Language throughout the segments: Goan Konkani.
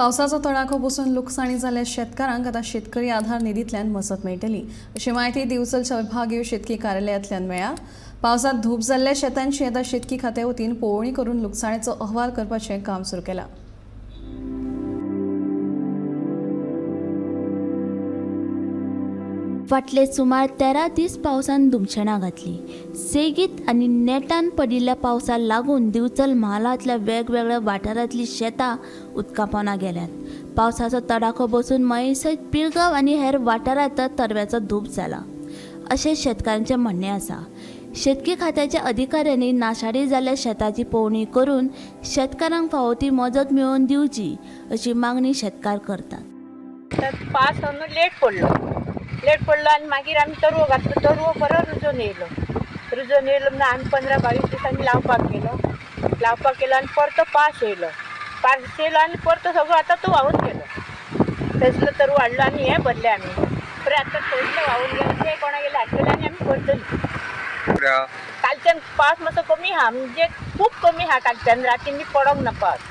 पावसाचो तडाखो बसून लुकसाणी जाल्ल्या शेतकारांक आतां शेतकरी आधार निधींतल्यान मजत मेळटली अशी म्हायती दिवचलच्या विभागीय शेतकी कार्यालयांतल्यान मेळ्ळ्या. पावसात धूप जाल्ल्या शेतांची आतां शेतकी खात्या वतीन पळोवणी करून लुकसाणेचो अहवाल करपाचें काम सुरू केलां. फाटले सुमार 13 दीस पावसान धुमशेणां घातली. सेगीत आनी नेटान पडिल्ल्या पावसाक लागून दिवचल म्हालांतल्या वेगवेगळ्या वाठारांतलीं शेतां उदकापोना गेल्यांत. पावसाचो तडाखो बसून मये सयत पिळगांव आनी हेर वाठारांत तरव्याचो धूप जाला अशें शेतकारांचें म्हणणें आसा. शेतकी खात्याच्या अधिकाऱ्यांनी नाशाडी जाल्ल्या शेताची पळोवणी करून शेतकारांक फावो ती मजत मेळोवन दिवची अशी मागणी शेतकार करतात. पावस लेट पडलो, लेट पडलो आनी मागीर आमी तरवो घातलो, तरवो बरो रुजोन येयलो, रुजोन येयलो म्हणून आमी 15-22 दिसांनी लावपाक गेलो, लावपाक गेलो आनी परतो पावस येयलो, पावस येयलो आनी परतो सगळो आतां तो व्हांवून गेलो. तसलो तरवो हाडलो आनी हें भरलें आमी, बरें आतां थंयसले व्हांवून गेलो ते कोणागेर हाडटले आनी आमी करतली. कालच्यान पावस मातसो कमी आहा, म्हणजे खूब कमी आहा, कालच्यान रातीन बी पडोंक ना पावस.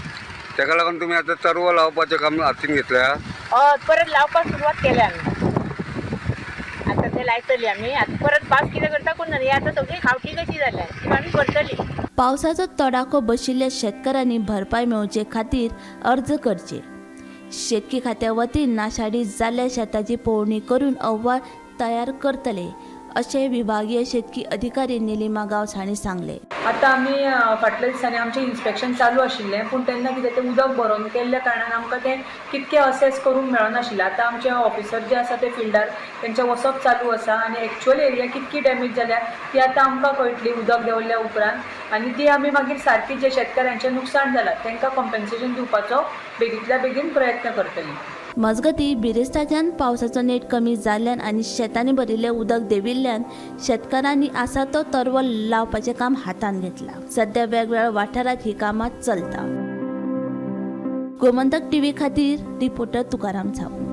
ताका लागून तुमी आतां तरवो लावपाचें काम हातीन घेतल्या? हय, परत लावपाक सुरवात केल्या आमी, आतां ते लायतली आमी. आतां परत पावस कितें करता कोण जाणा, ही आतां सगळी खावटी कशी जाल्या ती आमी करतली. पावसाचो तडाखो बशिल्ल्या शेतकारांनी भरपाय मेळोवचे खातीर अर्ज करचे. शेतकी खात्या वतीन नाशाडी जाल्ल्या शेताची पळोवणी करून अहवाल तयार करतले अशें विभागीय शेतकी अधिकारी निलिमा गांवस हांणी सांगलें. आतां आमी फाटल्या दिसांनी आमचें इन्स्पेक्शन चालू आशिल्लें, पूण तेन्ना कितें तें उदक भरोन केल्ल्या कारणान आमकां तें कितकें असेस करूंक मेळनाशिल्लें. आतां आमचे ऑफिसर जे आसा ते फिल्डार तेंचें वचप चालू आसा आनी एक्चुअल एरिया कितकी डॅमेज जाल्या ती आतां आमकां कळटली उदक देंवल्या उपरांत, आनी ती आमी मागीर सारकी जे शेतकारांचें नुकसाण जालां तांकां कॉम्पेन्सेशन दिवपाचो बेगींतल्या बेगीन प्रयत्न करतली. मजगती बिरेस्ताच्यान पावसाचो नेट कमी जाल्ल्यान आनी शेतांनी भरिल्लें उदक देंविल्ल्यान शेतकारांनी आसा तो तरवो लावपाचें काम हातांत घेतलां. सध्या वेगवेगळ्या वाठारांत ही कामां चलता. गोमंतक टीव्ही खातीर रिपोर्टर तुकाराम सावंत.